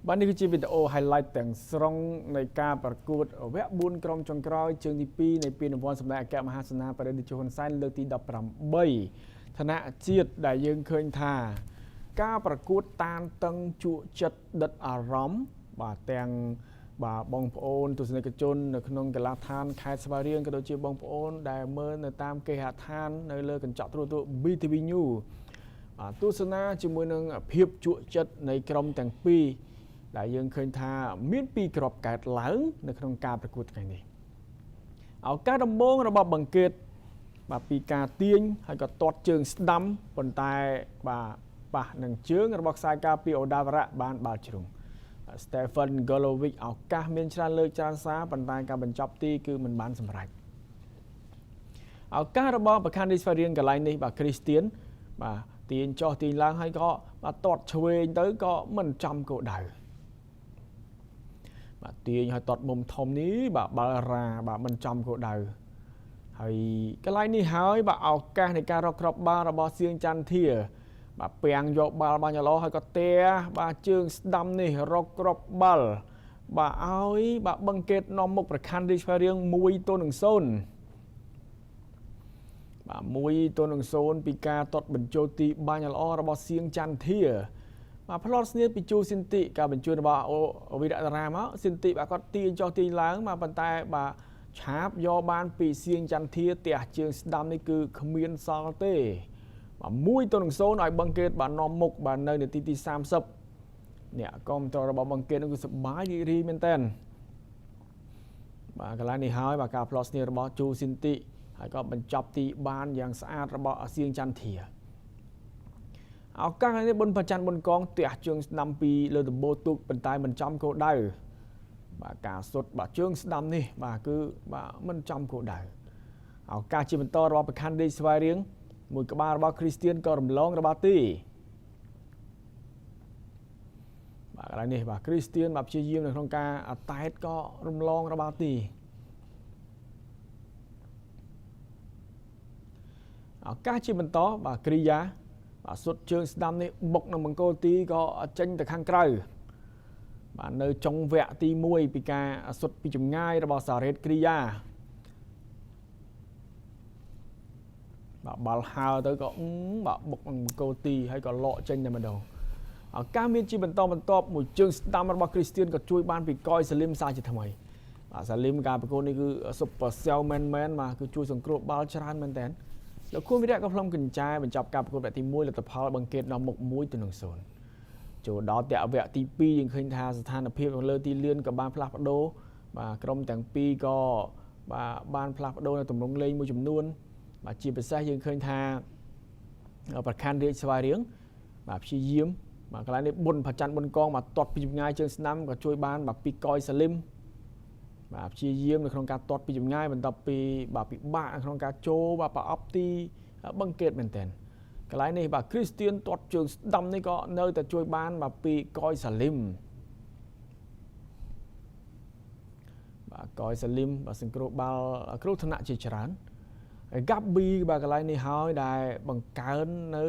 បាទនេះគឺជាវីដេអូ highlight ទាំងស្រុងនៃការប្រកួតវគ្គ4ក្រុមចុងក្រោយជើងទី2នៃពានរង្វាន់សម្ដេចអគ្គមហាសេនាបតីតេជោហ៊ុនសែនលើកទី18ឋានៈជាតិដែលយើងឃើញថា ការប្រកួតតានតឹងជក់ចិត្តដិតអារម្មណ៍បាទទាំងបាទបងប្អូនទស្សនិកជននៅក្នុងកីឡាដ្ឋានខេត្តស្វាយរៀងក៏ដូចជាបងប្អូនដែលមើលនៅតាមគេហដ្ឋាននៅលើកញ្ចក់ទូរទស្សន៍ BTV News បាទទស្សនាជាមួយនឹងភាពជក់ចិត្តនៃក្រុមទាំងពីរដែលយើងឃើញថាមានពីរគ្រាប់កើតឡើងនៅក្នុងការប្រកួតថ្ងៃនេះឱកាសដំបូងរបស់បង្កេតបាទពីការទាញហើយក៏ទាត់ជើងស្ដាំប៉ុន្តែបាទប៉ះនឹងជើងរបស់ខ្សែការពីអូដាវរៈបានបាល់ជ្រុង Stephen Golovic ឱកាសមានច្រើនលើកច្រើនសារប៉ុន្តែការបញ្ចប់ទីគឺមិនបានសម្រេចឱកាសរបស់ប្រខានឌីស្វារៀងកន្លែងនេះបាទគ្រីស្ទៀនបាទទាញចុះទាញឡើងហើយក៏បាទទាត់ឆ្វេងទៅក៏មិនចំគោលដៅបាទទាញឲ្យទាត់មុំធំនេះបាទបាល់រ៉ាបាទមិនចំគោលដៅហើយកន្លែងនេះហើយបាទឱកាសនៃការរកគ្រាប់បាល់របស់សៀងចន្ទធាបាទពាំងយកបាល់បានយ៉ាងល្អហើយក៏ទះបាទជើងស្ដាំនេះរកគ្រាប់បាល់បាទឲ្យបាទបឹងកេតនាំមុខប្រខណ្ឌរាជស្វាយរៀង1ទល់នឹង0បាទ1ទល់នឹង0ពីការទាត់បញ្ចូលទីបាញ់ល្អរបស់សៀងចន្ទធាបាទផ្លត់ស្នៀតពីជូស៊ីនតិការបញ្ជូនរបស់វីរៈតារាមកស៊ីនតិបាទគាត់ទាញចុះទាញឡើងបាទប៉ុន្តែបាទឆាបយកបានពីសៀងចន្ទធាទះជើងស្ដាំនេះគឺគ្មានសល់ទេបាទ1ទល់នឹង0ឲ្យបឹងកេតបាទនាំមុខបាទនៅនាទីទី30អ្នកគាំទ្ររបស់បឹងកេតនោះគឺសប្បាយរីករាយមែនតើបាទកន្លែងនេះហើយបាទការផ្លោះស្នៀរបស់ជូស៊ីនតិហើយក៏បញ្ចប់ទីបានយ៉ាងស្អាតរបស់សៀងចន្ទធាឱកាសនេះបុនប្រច័នបុនកងទះជើងស្ដាំពីលើដំបូលទូកប៉ុន្តែមិនចំគោលដៅបាទការសុតបាទជើងស្ដាំនេះបាទគឺបាទមិនចំគោលដៅឱកាសជាបន្តរបស់ប្រខណ្ឌឌីស្វាយរៀងមួយក្បាលរបស់គ្រីស្ទៀនក៏រំលងរបស់ទីបាទកន្លែងនេះបាទគ្រីស្ទៀនបាទព្យាយាមនៅក្នុងការតែតក៏រំលងរបស់ទីឱកាសជាបន្តបាទគ្រីយ៉ាបាទសុតជើងស្ដាំនេះបុកនឹងមង្គលទីក៏ចេញទៅខាងក្រៅបាទនៅចុងវគ្គទី1ពីការសុតពីចម្ងាយរបស់សារ៉េតគ្រីយ៉ាបាទបាល់ហើទៅក៏បាទបុកនឹងមង្គលទីហើយក៏លក់ចេញតែម្ដងឱកាសមានជាបន្តបន្ទាប់មួយជើងស្ដាំរបស់គ្រីស្ទៀនក៏ជួយបានពីកយសាលីមសាជាថ្មីបាទសាលីមការប្រកួតនេះគឺ Super Cell Man Man បាទគឺជួយសង្គ្រោះបាល់ច្រើនមែនតើលោកខួនវិរៈក៏ផ្លុំកញ្ចែបញ្ចប់ការប្រកួតវគ្គទី1លទ្ធផលបង្កេតដល់មុខ1ទៅនឹង0ចូលដល់វគ្គទី2យើងឃើញថាស្ថានភាពនៅលើទីលានក៏បានផ្លាស់ប្ដូរបាទក្រុមទាំងពីរក៏បាទបានផ្លាស់ប្ដូរនៅទម្រង់លេងមួយចំនួនបាទជាពិសេសយើងឃើញថាប្រខណ្ឌរាជស្វាយរៀងបាទព្យាយាមបាទកន្លែងនេះបុនប្រច័នបុនកងបាទទាត់ពីចម្ងាយជើងស្ដាំក៏ជួយបានបាទពីកយសាលីមបាទព្យាយាមនៅក្នុងការទាត់ពីចម្ងាយបន្ទាប់ពីបាទពិបាកក្នុងការចូលបាទប្រអប់ទីបឹងកេតមែនទែនកន្លែងនេះបាទគ្រីស្ទៀនទាត់ជើងស្ដាំនេះក៏នៅតែជួយបានបាទពីកយសាលីមបាទកយសាលីមបាទសង្គ្រោះបាល់គ្រោះថ្នាក់ជាច្រើនហ្គាប់ប៊ីបាទកន្លែងនេះហើយដែលបង្កើននៅ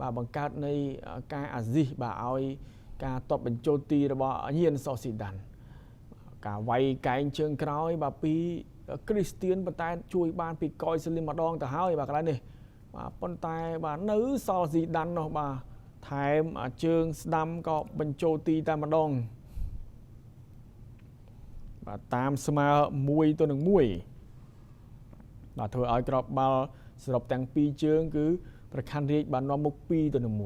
បាទបង្កើតនៃការអាស៊ីសបាទឲ្យការតបបញ្ចូលទីរបស់ញៀនសូស៊ីដានការវាយកែងជើងក្រោយបាទពីគ្រីស្ទៀនប៉ុន្តែជួយបានពីកយសាលីមម្ដងទៅហើយបាទកន្លែងនេះបាទប៉ុន្តែបាទនៅសល់ស៊ីដាននោះបាទថែមជើងស្ដាំក៏បញ្ចូលទីតែម្ដងបាទតាមស្មើ1ទៅនឹង1បាទធ្វើឲ្យក្របបាល់សរុបទាំងពីរជើងគឺប្រខណ្ឌរាជបាននាំមុខ2ទៅនឹង1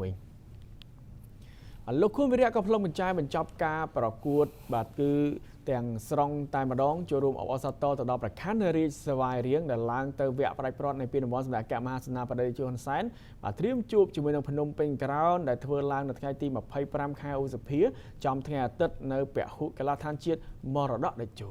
លោកខួនវិរៈក៏ផ្លុំបញ្ចែបញ្ចប់ការប្រកួតបាទគឺទាំងស្រុងតែម្ដងចូលរួមអបអរសាទរទៅដល់ប្រខណ្ឌរាជស្វាយរៀងដែលឡើងទៅវគ្គផ្ដាច់ព្រាត់នៃពានរង្វាន់សម្ដេចអគ្គមហាសេនាបតីជូហ៊ុនសែនបាទត្រៀមជួបជាមួយនឹងភ្នំពេញក្រោនដែលធ្វើឡើងនៅថ្ងៃទី25ខែឧសភាចំថ្ងៃអាទិត្យនៅពហុកីឡដ្ឋានជាតិមរតកតេជោ